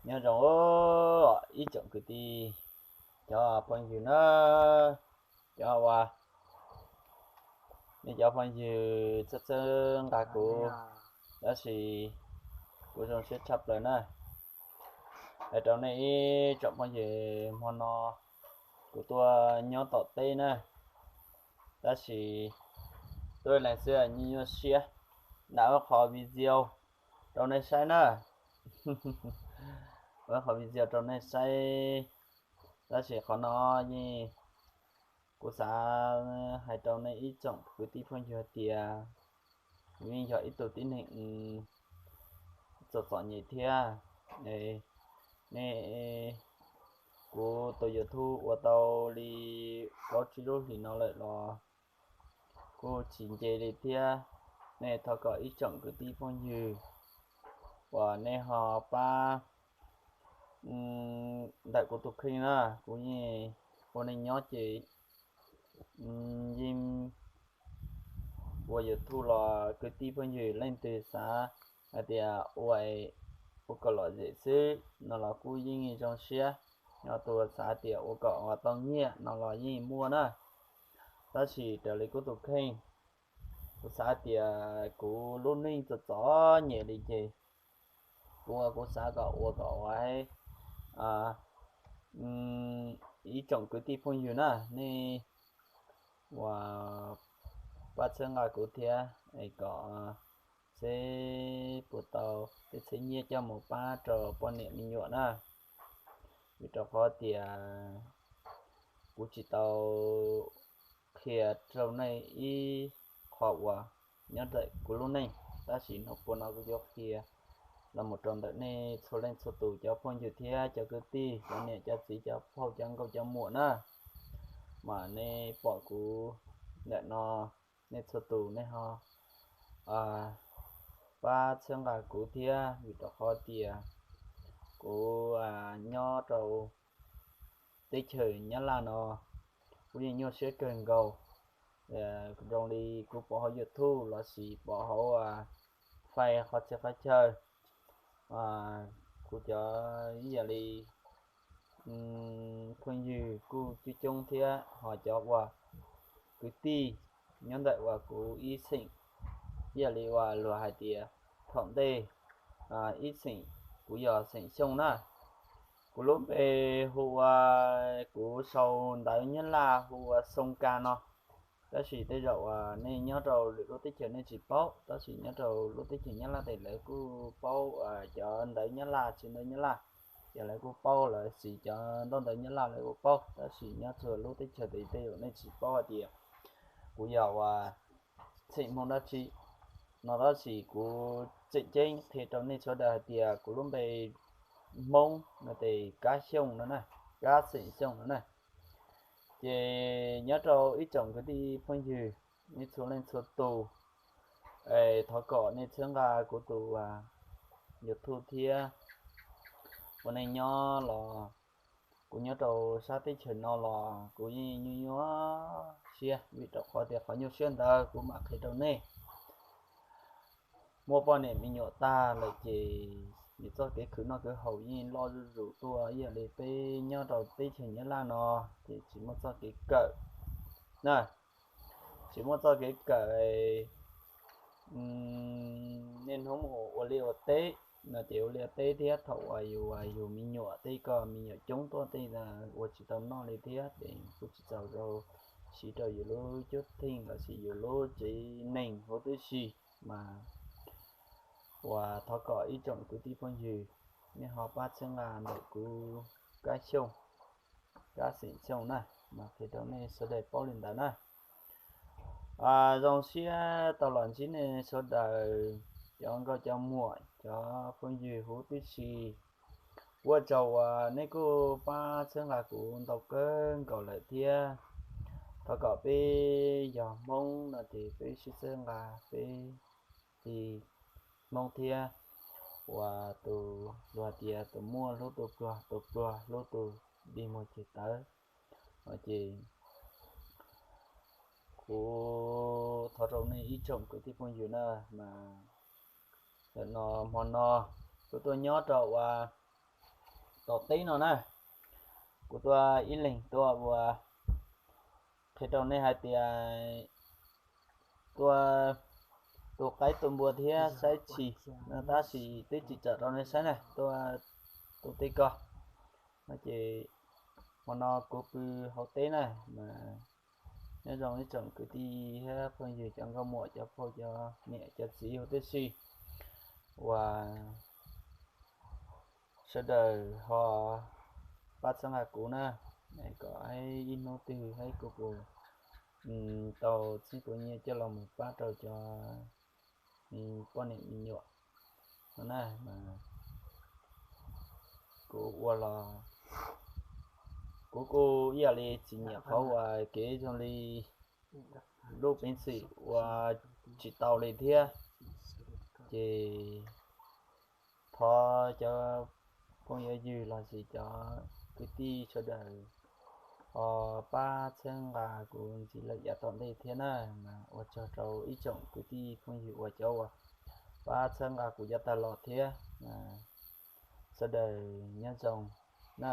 Nyob zoo ib tsoom kwv tij, cov phooj ywg na, cov uas nej cov phooj ywg txhawb txhawb nqa kuv, tab sis kuv zoo siab tshaj plaws na. Hais rau nej ib tsoom phooj ywg, hmo no kuv tuaj nyob tom teb na, tab sis tuaj ib leeg xwb, nyuaj nyuaj siab, nqa ib qho video rau nej saib na. Ua ib qho video rau nej saib, tab sis qhov no yeej kuv xav hais rau nej ib tsoom kwv tij phooj ywg hais tias kuv yeej yog ib tug tib neeg txom txom nyem thiab. Nej, kuv tus YouTube ua tau li plaub tsib lub hlis no lawm los kuj tsis nce li thiab. Nej thov kom ib tsoom kwv tij phooj ywg uas nej ho pab ntawm kuv tus kheej na, kuv yeej ua neej nyob ces yeej ua YouTube los kwv tij phooj ywg leej twg xav hais tias ua, ua kom lom zem xwb no los kuj yeej zoo siab, yog tus xav tias ua kom tau nyiaj no los yeej muaj na. Tab sis raws li kuv tus kheej, kuv xav tias kuv lub neej txom txom nyem li ces kuv, kuv xav kom ua kom ua ib tsoom kwv tij phooj ywg na, nej uas pab txhawb nqa kuv thiab es kom seb puas tau tej txhiab nyiaj coj mus pab rau poj niam me nyuam na. Vim rau qhov tias kuv tsis tau qhia rau nej ib qho uas nyob ntawm kuv lub neej, tab sis hnub puas no kuv yuav qhia los mus rau ntawm nej txhua leej txhua tus cov phooj ywg thiab cov kwv tij, cov niam cov txiv, cov phauj cov nkauj cov muam na. Mas nej pom kuv ntawm no, nej txhua tus nej ho pab txhawb nqa kuv thiab, vim rau qhov tias kuv nyob rau teb chaws Nyab Laj no kuv yeej nyuaj siab kawg nkaus. Zoo li kuv pom hauv YouTube lossis pom hauv Face qhov txhia qhov chaw, kuv cov ib yam li phooj ywg kuj coob coob thiab, ho cov uas kwv tij nyob ntawm uas kuv ib xeem, ib yam li uas luag hais tias thaum ntej ib xeem, kuv yog xeem Xyooj na. Kuv lub npe hu ua, kuv sau ntawv Nyab Laj hu ua Xoo Ka no. Tab sis tej zaum uas nej nyob rau lwm lub teb chaws nej tsis paub, tab sis nyob rau lub teb chaws Nyab Laj tes lawv kuj paub cov ntawv Nyab Laj, tsis ntawv Nyab Laj, ces lawv kuj paub, lawv siv cov ntaub ntawv Nyab Laj lawv kuj paub. Tab sis nyob txhua lub teb chaws tes tej zaum nej tsis paub hais tias kuv yog uas xeem Hmoob dab tsi no, tab sis kuv tseem ceeb qhia rau nej sawv daws hais tias kuv lub npe Hmoob no tes Kab Xyooj no na, Kab xeem Xyooj no na. Ces nyob rau ib tsoom kwv tij phooj ywg, nej txhua leej txhua tus, thov kom nej txhawb nqa kuv tus YouTube thiab. Ua neej nyob los kuv nyob rau sab teb chaws no los kuv yeej nyuaj nyuaj siab, vim rau qhov tias qhov nyuaj siab ntawd kuv mam qhia rau nej. Muaj poj niam me nyuam tag lawm ces nws txoj kev khwv noj khwv haus yeej loj zuj zus tuaj, ib yam li peb nyob rau teb chaws Nyab Laj no ces tsis muaj txoj kev kawm na, tsis muaj txoj kev kawm. Niaj hnub mus ua liaj ua teb no ces ua liaj teb thiab thaum uas yus, yus me nyuam tej, koj me nyuam coob tuaj tej ua tsis tau noj li thiab ces kuj tsis txaus rau siv rau yus lub cuab theej lossis yus lub tsev neeg huv tib si. Mas uas thov kom ib tsoom kwv tij phooj ywg nej ho pab txhawb nqa ntawm kuv Kab Xyooj, Kab xeem Xyooj na, mas qhia rau nej sawv daws paub li ntawd na. Zoo siab tau los ntsib nej sawv daws, cov nkauj cov muam, cov phooj ywg huv tib si. Ua tsaug uas nej kuj pab txhawb nqa kuv ntau kawg nkaus lawm thiab. Thov kom peb yog Hmoob no ces peb sib txhawb nqa peb li Hmoob thiab. Uas tus luag tias tus muaj hlub tus pluag, tus pluag hlub tus dig muag ceg tawv no ces kuv thov rau nej ib tsoom kwv tij phooj ywg na, mas ntawm no hmo no kuv tuaj nyob rau uas tom teb no na. Kuv tuaj ib leeg tuaj ua, qhia rau nej hais tias tuaj tu qaib tu npua thiab saib tshis no, tab sis twb tsis tsom rau nej saib na, tuaj tu teb ko no ces hmo no kuv pw hauv teb na mas nyob zoo ib tsoom kwv tij thiab phooj ywg, cov nkauj muam, cov phauj, cov niam cov txiv huv tib si uas sawv daws ho pab txhawb nqa kuv na, kom ib hnub twg hais kuv kuv tau txheeb kuv nyiaj coj los mus pab rau cov poj niam me nyuam no na. Kuv ua los kuv kuj ib yam li tsis nyiam qhov uas kev zoo li lub peev xwm ua tsis tau li thiab. Ces thov cov phooj ywg los sis cov kwv tij sawv daws ho pab txhawb nqa kuv ntxiv lawm yav tom ntej thiab na. Mas ua tsaug rau ib tsoom kwv tij phooj ywg uas cov uas pab txhawb nqa kuv yav tag los thiab. Sawv daws nyob zoo na.